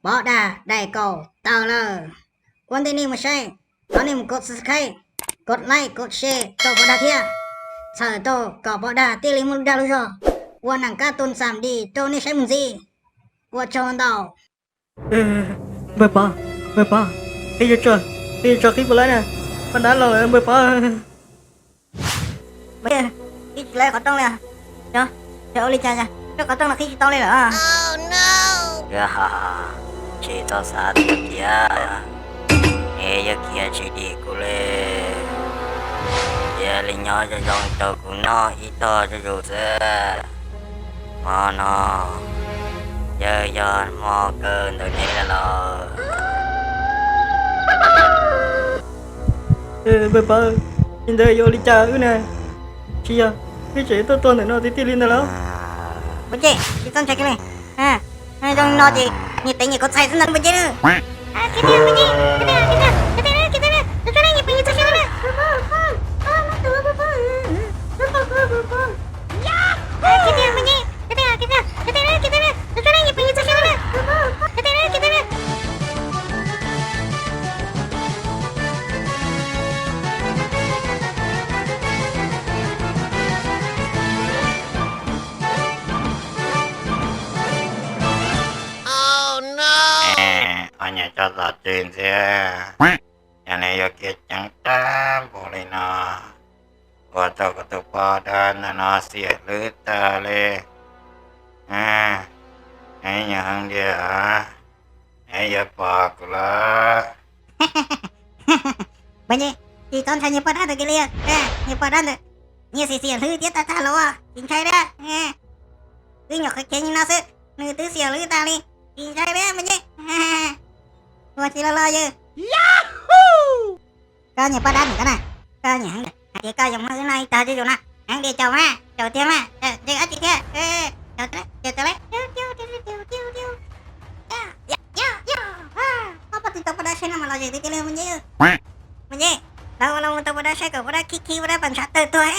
Pov Dag daim kaum tawm lawm. Ua ntej nej mus saib, thov nej mus kov subscribe, kov like, kov share rau Pov Dag thiab, txhawm rau kom Pov Dag thiaj li muaj lub dag lub zog ua neem kab tus xam dim rau nej saib mus ntxiv. Ua tsaug ntau. Npawg Pov, npawg Pov, qhib yuav tso, qhib yuav tso qhib puas laib na, Pov Dag los lawm npawg Pov. Qhib tsis tau qhov rooj li, yog ua li cas, qhov rooj no qhib tsis tau li lawm. Tsis txhob xav tias khiav, es yog khiav tsis dim kuv li. Cia li nyob zoo zoo rau kuv noj ib tog zuj zus xwb. Hmo no yawg yog hmo kawg ntawm neb lawm los. Npawg Pov, li ntawd yuav ua li cas wb na? Tsis yog wb tseem tuaj tuag ntawm no tiag tiag li ntawd los? Npawg Ncej, tsis txhob ntshai kiag li. Zoo li no ces nyias tev nyias kauv txhais xwb ntag npawg Ncej. Ob niag tso tom tseg ntxiag, yog ne yuav khiav ceev tag npaum li no, ua tau kuv tus poj dab ntawm no xiam hlwb tag li. Nyob heev li, es yuav pom kuv lawm. Npawg Ncej, tsis txhob ntshai niag poj dab ntawd kiag li, niag poj dab ntawd nyias xiam xiam hlwb thiab tag tag los tsis ntshai li. Wb nyuam qhuav khiav li no xwb nws twb xiam hlwb tag li, tsis ntshai li Npawg Ncej. Ua tsis los los yawg. Koj niag poj dab ntawm koj na, koj niag heev hais tias koj yuav muab wb noj ib tog zuj zus na, heev li caum mas, caum tiag mas, ntseeg dab tsi thiab. Koj poj twb tau poj dab saib no mas los zem tiag tiag li Npawg Ncej. Npawg Ncej, lawv ua los mus tau poj dab saib kom poj dab khib khib poj dab pas ntshav tawg tuag.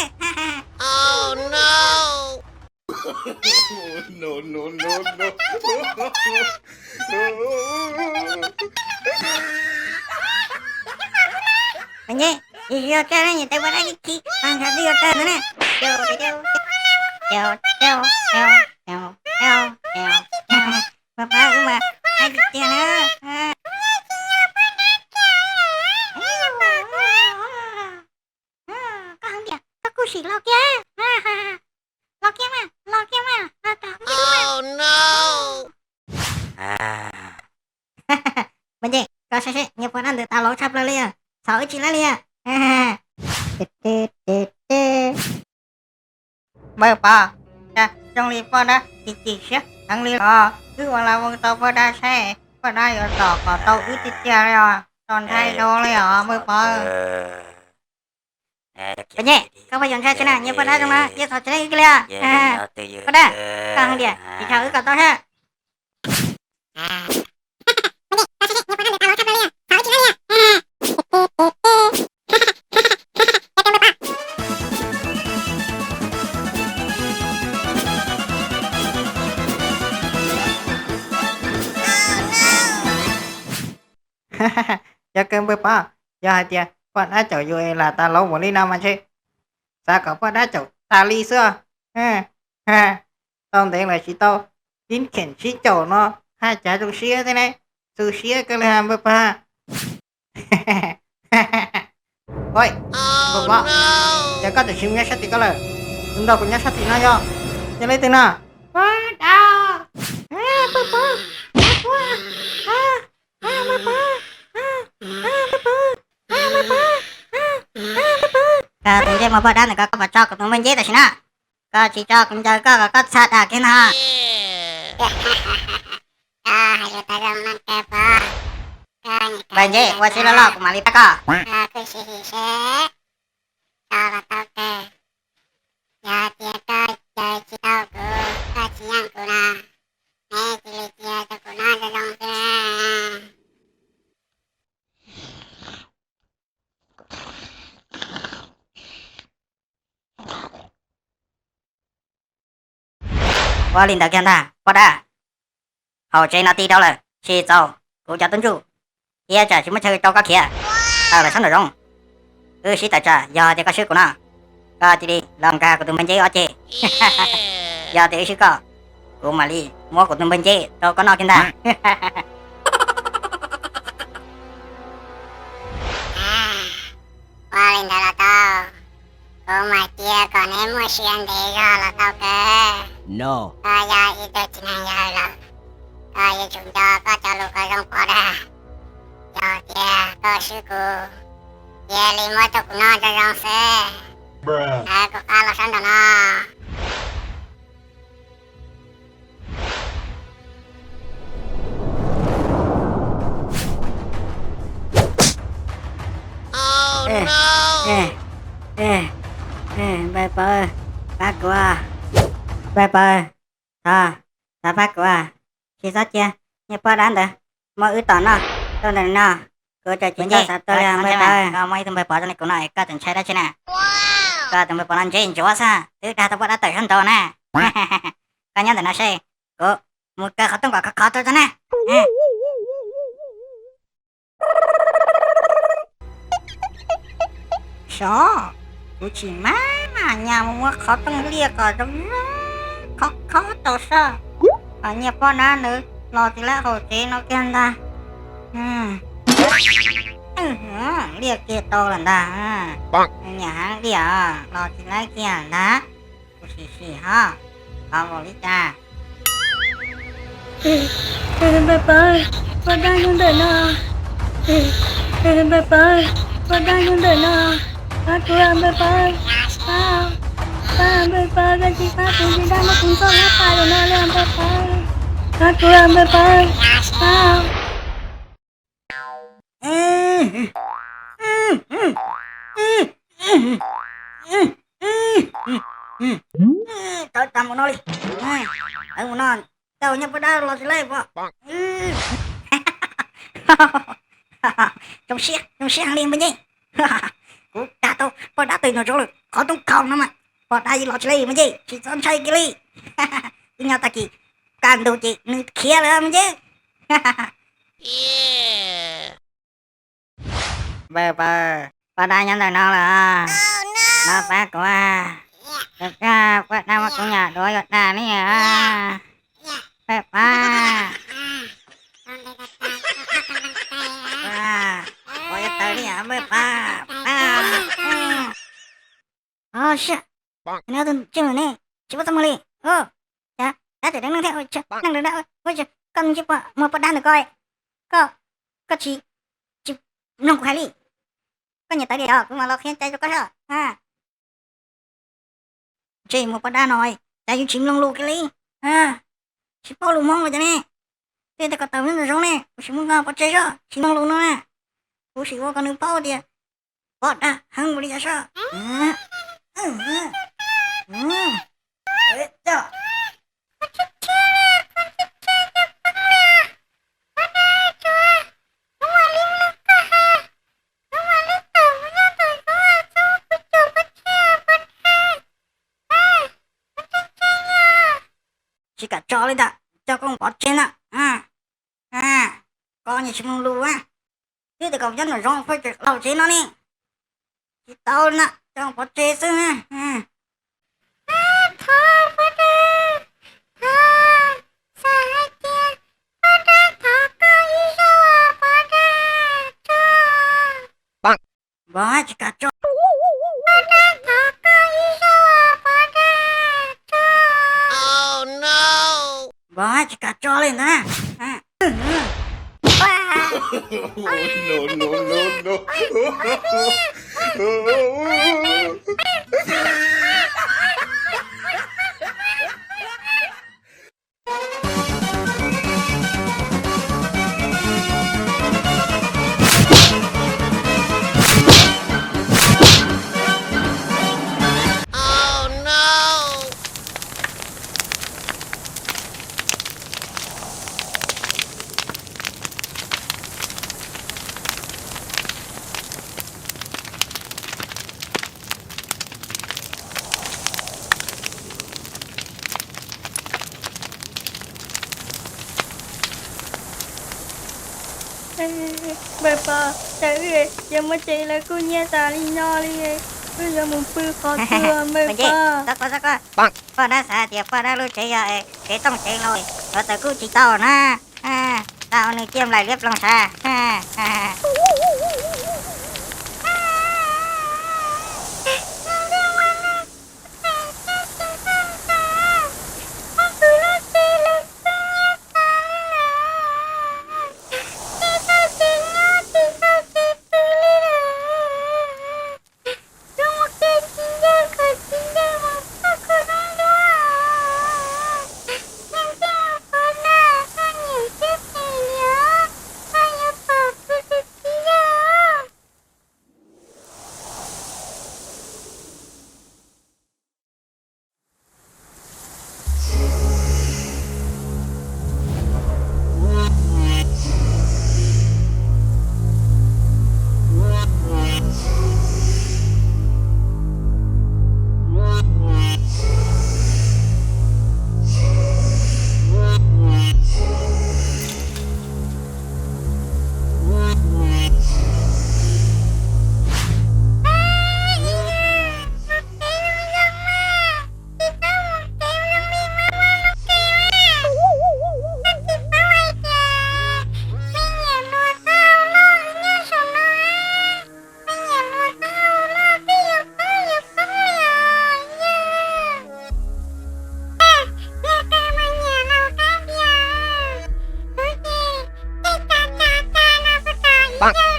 Npawg Ncej, yog koj ne, nyias tev poj dab khib khib pas ntshav twb yuav tawg ntawd ne. Npawg Pov, wb mas saib tiag tiag na. Koj heev tiag, koj kuj sim los kiag. Los kiag mas, los kiag mas, los tom kuv. Npawg Ncej, koj saib seb, niag poj dab ntawd tas los tshaj plaws li, txhaum wb tsis laib li. Npawg Pov, cas zoo li poj dab chim chim siab heev li los? Wb ua los mus tau poj dab saib, poj dab yuav tom kom tau wb tiag tiag li os, txaus ntshai dhau li os npawg Pov. Npawg Ncej, koj puas yuav ntshai tsis na, niag poj dab zoo no cia txhaum tsis laib wb kiag li os. Poj dab, koj heev tiag, tsis txhaum wb kom tau thiab. Yog kawg npawg Pov, yog hais tias poj dab caum yus es lam tas los npaum li no mas ntshe xav kom poj dab caum tas li xwb. Tau ntev lawm tsis tau tib kheem sib caum no, haj cav zoo siab thiab ne, tu siab kawg li npawg Pov. Npawg Pov, cas koj tseem tsis mus nyob sab tim koj lawm? Tus nrog kuv nyob sab tim no yog, yog leej twg no? Pov Dag, npawg Pov, npawg Pov, npawg Pov, npawg Pov, npawg Pov. Koj tus ntsej muag poj dab ntawm koj, koj puas tso kuv tus npawg Ncej tam sim no? Koj tsis tso kuv ncaws koj kom koj txha dam kiag no. Koj hais lus tau zoo no kawg Pov. Npawg Ncej, ua siab loj loj kuv mam li pab koj. Koj kuj sim sim seb, tso los tau kawg. Yog tias koj ncaws tsis tau kuv, koj tsis yeej kuv no, neb cia li cia rau kuv noj zoo zoo xwb. Ua li ntawd kiag ntag poj dab, haus tsev no ti rau lawm. tsis txaus kuv cov tub ntsuj, thiab tsam tsis muaj chaw rau koj khiav tawm los sab nraum zoov. Wb sib tawm tsam, yog tias koj swb kuv no, koj cia li los nkag kuv tus npawg nceb ob ceg. Yog tias wb swb koj, kuv mam li muab kuv tus npawg nceb rau koj noj kiag ntag. Ua li ntawd los tau, kuv mam cia kom neb muaj sia ntev zog los tau kawg. Koj yog ib tug txiv neej yawg lawm, koj yuav tsum nco koj cov lus kom zoo pov dag. Yog tias koj swb kuv, cia li muab rau kuv noj zoo zoo xwb. Ntawd kuv qab los sab nraum no. Npawg Pawg, pab kuv. Npawg Pawg, thov, thov pab kuv, tsis txhob cia niag poj dab ntawd muab wb tom noj rau ntawm no. Kuv tseem tsis tau xav tuag li os npawg Pawg. Koj muaj ib tug npawg Pov zoo li kuv no es koj tseem ntshai dab tsi na? Koj tus npawg Pov no ntse ntsuav xwb, twb dag tau poj dab tawm sab nraud na. Koj nyob ntawm no seb, kuv mus kaw qhov rooj kom khov khov rau tso na. Xyov, kuv tsis maj nyas mus muab qhov rooj liaj kom zoo zoo khov khov rau soj, kom niag poj dab ntawd los tsis lawv hauv tsev no kiag ntag. Liaj kiag tau lawm ntag. Niam heev liaj los tsis lawv kiag ntag. Kuv sim sim ho, qhov npaum li cas. Npawg Pawg, poj dab nyob ntawm no. Npawg Pawg, poj dab nyob ntawm no. Pab kuv, npawg Pawg, pab, pab npawg Pawg, koj tsis pab kuv, tus dab muab kuv ntxuav lab pas lawm no li npawg Pawg. Pab kuv, npawg Pawg, pab. Tawv tas mus no li. Tawv mus no, tau nyob poj dab los tsis laib pom. Zoo siab, zoo siab heev li npawg Nceb. Kuv dag tau poj dab tawm nraum zoov lawm, qhov rooj khaus no mas poj dab yeej los tsis laib npawg Nceb, tsis txhob ntshai kiag li. Wb nyob tag kis kaj ntug ces nws khiav lawm npawg Nceb. Npawg Pawg, poj dab nyob ntawm no lawm. No pab kuv, tus koj poj dab muab kuv nyam duav yuav dag li. Npawg Pawg, kuv yuav tawm li npawg Pawg, pab. Ov, siab, nws tus ntse lawm ne, tsis muaj txoj muag li. Cas dab tseem deev neeg thiab, neeg deev dab, koj ntsia muag poj dab ntawm ko, koj, koj tsis, tsis mloog kuv hais li. Koj nyiam tawv diam yog kuv mam los qhia cai rau koj soj. Ntsej muag poj dab no, cas yus tsis mloog lus kiag li, tsis paub lus Hmoob los cas ne. Twb tias kom tawm nyob nraum zoov ne, kuv sim muab nqa pov tseg soj, tsis mloog lus no na. Kuv sim ua kom nws paub tias poj dab heev npaum li cas soj. Tsis kam tso li ntag, coj koj pov tseg ntag. Koj niag tsis mloog lus, twb tias kom nyob nraum zoov, pheej tseem los tsev no ne. Tsis tau li na, coj pov tseg xwb na. Thov pov dab, thov, xav hais tias pov dab thov koj ib zaug pov dab tso. Npawg tsis kam tso. Pov dab thov koj ib zaug pov dab tso. Npawg tsis kam tso li ntag. Npawg Pov, cas wb yuav muaj tsev lawv kuj nyiag tas li no li, wb yuav mus pw qhov twg npawg Pov? Poj dab xav tias poj dab lub tsev yog tsev tooj tsev hlau, yuav tawm kuj tsis tau na. Tau nws ciaj nplaim liab ploog sav. Kuv yuav poob li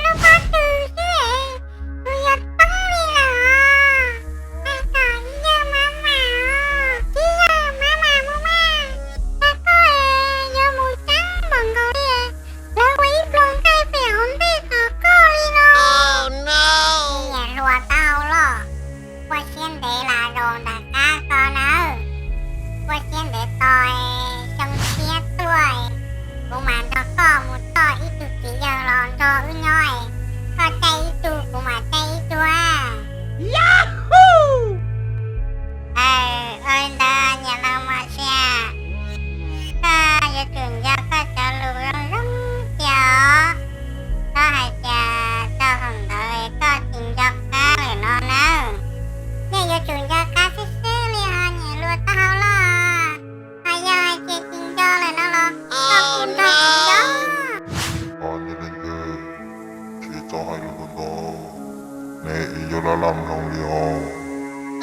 lawm os. Peb tom ib yawg mab mam os, ib yawg mab mam mus mas, cas koj yuav mus ceeb npaum nkaus li, lawv ua ib pluag nqaij pem hauv ntej tos koj li no. Niam hluas tau los, ua siab ntev los zaum nram qab ko nawb, ua siab ntev tos, xyoo tshiab tuaj, kuv mam nrog koj mus coj ib tug txiv yawg los nrog wb nyob, koj caij ib tug kuv mam caij ib tug. Ua li ntawd niam laus Mos Xias, koj yuav tsum nco koj cov lus zoo zoo tiag os. Koj hais tias txog thaum ntawd koj tsis nco qab lawm no nawb. Yeej yuav tsum nco qab xwb xwb li os niam hluas tau los. Hos yog hais tias tsis nco lawm no los koj kuj nrog kuv nco. Tsis txhob hais lus ntau ntau, neb ib yawg laj laj mloog li os.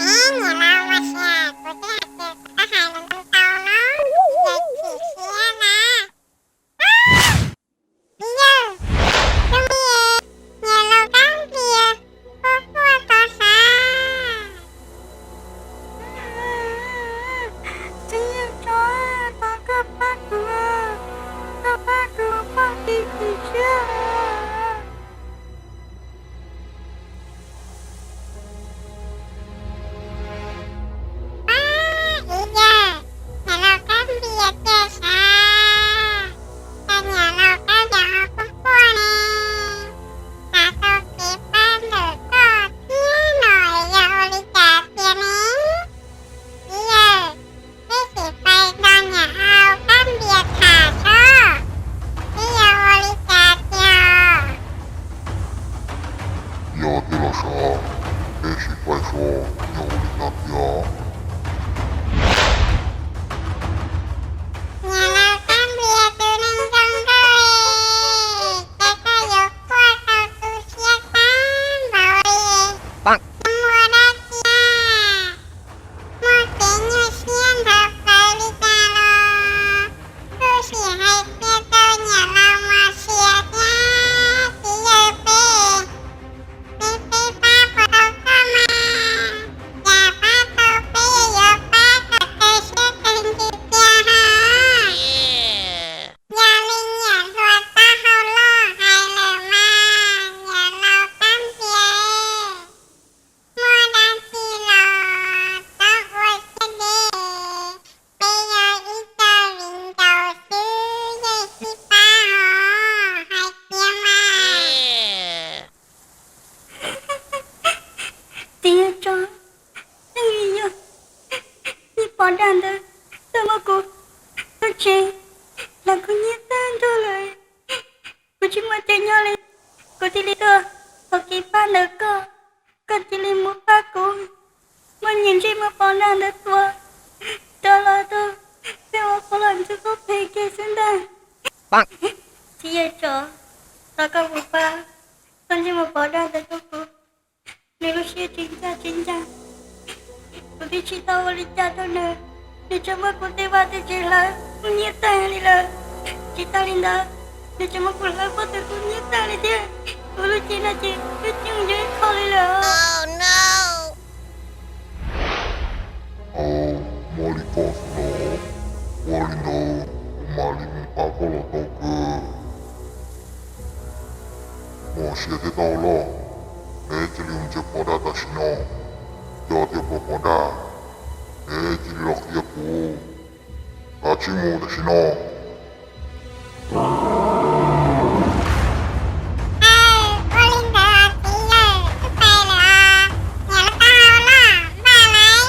Niam laus Mos Xias, kuv twb hais tias txhob hais lus ntau ntau no, yawg chim siab na. Ib yawg, zoo li niam laus Kab Npias quaj quaj tod sav. Txiv yawg tso, thov koj pab kuv, koj pab kuv poj ntxoog chim siab. Ib yawg, niam laus Kab Npias cia sav, cas niam laus Kab Npias ho quaj quaj ne? Xav tau kev pab ntawm koj thiab no es yog ua li cas tiag ne? Ib yawg, peb sim pais nrog niam laus Kab Npias tham tso, twb yog ua li cas tiag. Yog li kuv thiaj li tuaj thov kev pab ntawm koj, koj cia li mus pab kuv muab niag ntsej muag pos dag ntawd tua rov los rau peb ua qhov los ntxuv qhov phem kiag xwb ntag. Txiv yawg tsov, thov koj mus pab koj ntsej muag pos dag ntawd rau kuv. Nws lub siab tsis ncaj tsis ncees, kuv twb tsis tau ua li cas rau nws, nws tseem muab kuv tej vaj tej tsev hlawv kuv nyiab tag li lawm. Tsis tas li ntawd, nws tseem muab kuv hlawv pob tw kuv nyiab tag li thiab. Kuv lub cev no ces twb coob yuav ib qho li lawm. Muaj li ko xwb los, ua li ntawd kuv mam li mus pab koj los tau kawg. Muaj siab thiab tau loj, neb cia li mus ntsej pos dag tam sim no. Yog tias puas pos dag, neb cia li los qhia kuv, kav tsij mus tam sim no. Ua li ntawd txiv yawg, wb pais lawm os, niam lawv tab hau loj npaj lawm.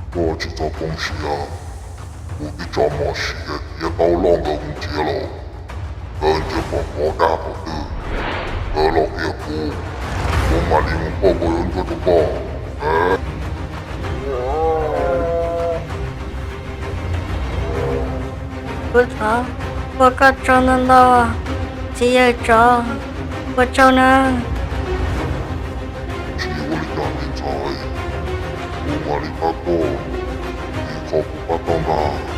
Koj tsis txhob poob siab, kuv twb tso mos siv thiab taub loj nkawd mus nrhiav los, nkawd ntsej pos pos dag qhov twg, nkawd los qhia kuv, kuv mam li mus pauj koj yuav ntsuag rau koj. Kuv thov ua koj tsaug ntau ntau, txiv yawg tsov, ua tsaug nawb. Tsis ua li cas me ntxhais, kuv mam li pab koj, ib qho kuv pab tau ntag.